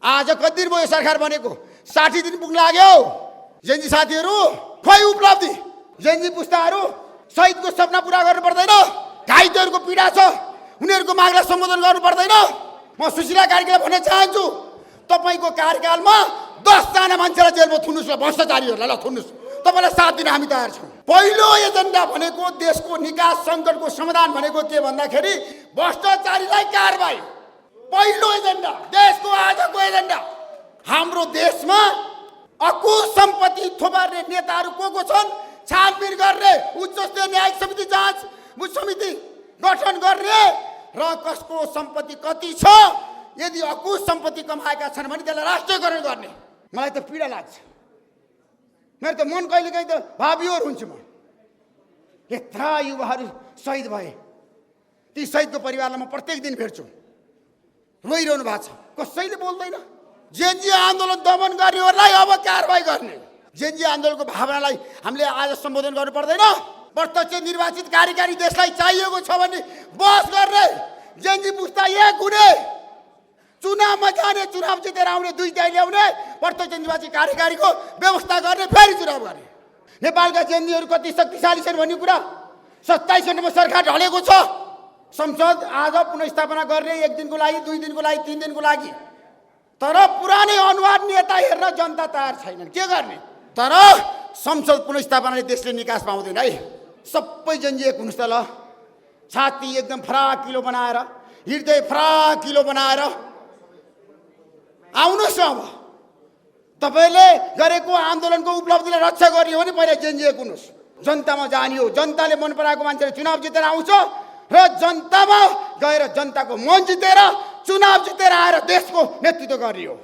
आज कति दिन भयो सरकार बनेको? 60 दिन पुग्न लाग्यो। जेन्जी साथीहरू खोइ उपलब्धि, जेन्जी पुस्ताहरू शहीदको सपना पूरा गर्नु पर्दैन, घाइतेहरूको पीडा छ उनीहरूको मागलाई सम्बोधन गर्नु पर्दैन। म सुशीला कार्कीलाई भन्न चाहन्छु, तपाईको कार्यकालमा 10 जना मान्छेलाई जेलमा थुन्नुस् ल, भ्रष्टाचारीहरूलाई ल थुन्नुस्। तपाईलाई साथ दिन हामी तयार छौँ। पहिलो एजेन्डा भनेको देशको निकास सङ्कटको समाधान भनेको के भन्दाखेरि भ्रष्टाचारीलाई कारबाही। पहिलो एजेन्डा, देशको आजको एजेन्डा। हाम्रो देशमा अकुश सम्पत्ति थोपार्ने नेताहरू को छन्? छानबिन गर्ने, उच्च स्तरीय न्यायिक समिति जाँच समिति गठन गर्ने र कसको सम्पत्ति कति छ, यदि अकुश सम्पत्ति कमाएका छन् भने त्यसलाई राष्ट्रियकरण गर्ने। मलाई त पीडा लाग्छ, मेरो त मन कहिलेकाहीँ त भावियोर हुन्छ। म यत्रा युवाहरू शहीद भए, ती शहीदको परिवारलाई म प्रत्येक दिन भेट्छु, रोइरहनु भएको छ, कसैले बोल्दैन। जेएनजी आन्दोलन दमन गर्नेहरूलाई अब कारबाही गर्ने। जेएनजी आन्दोलनको भावनालाई हामीले आज सम्बोधन गर्नु पर्दैन। प्रत्यक्ष निर्वाचित कार्यकारी देशलाई चाहिएको छ भने बस गर्ने, जेएनजी पुस्ता एक हुने, चुनावमा जाने, चुनाव जितेर आउने, 2 तिहाई ल्याउने, प्रत्यक्ष निर्वाचित कार्यकारीको व्यवस्था गर्ने, फेरि चुनाव गर्ने। नेपालका जेएनजीहरू कति शक्तिशाली छन् भन्ने कुरा 27 गतेमा सरकार ढलेको छ। संसद आज पुनर्स्थापना गर्ने, 1 दिनको लागि, 2 दिनको लागि, 3 दिनको लागि। तर पुरानै अनुहार नेता हेर्न जनता तयार छैनन्, के गर्ने? तर संसद पुनर्स्थापनाले देशले निकास पाउँदैन है। सबै जेएनजी एक हुनुहोस् त ल, छाती एकदम फराकिलो बनाएर, हृदय फराकिलो बनाएर आउनुहोस् न। अब तपाईँले गरेको आन्दोलनको उपलब्धिलाई रक्षा गर्ने हो भने पहिला जेएनजी एक हुनुहोस्, जनतामा जाने हो। जनताले मन पराएको मान्छेले चुनाव जितेर आउँछ र जनतामा गएर जनताको मन जितेर चुनाव जितेर आएर देशको नेतृत्व गर्ने हो।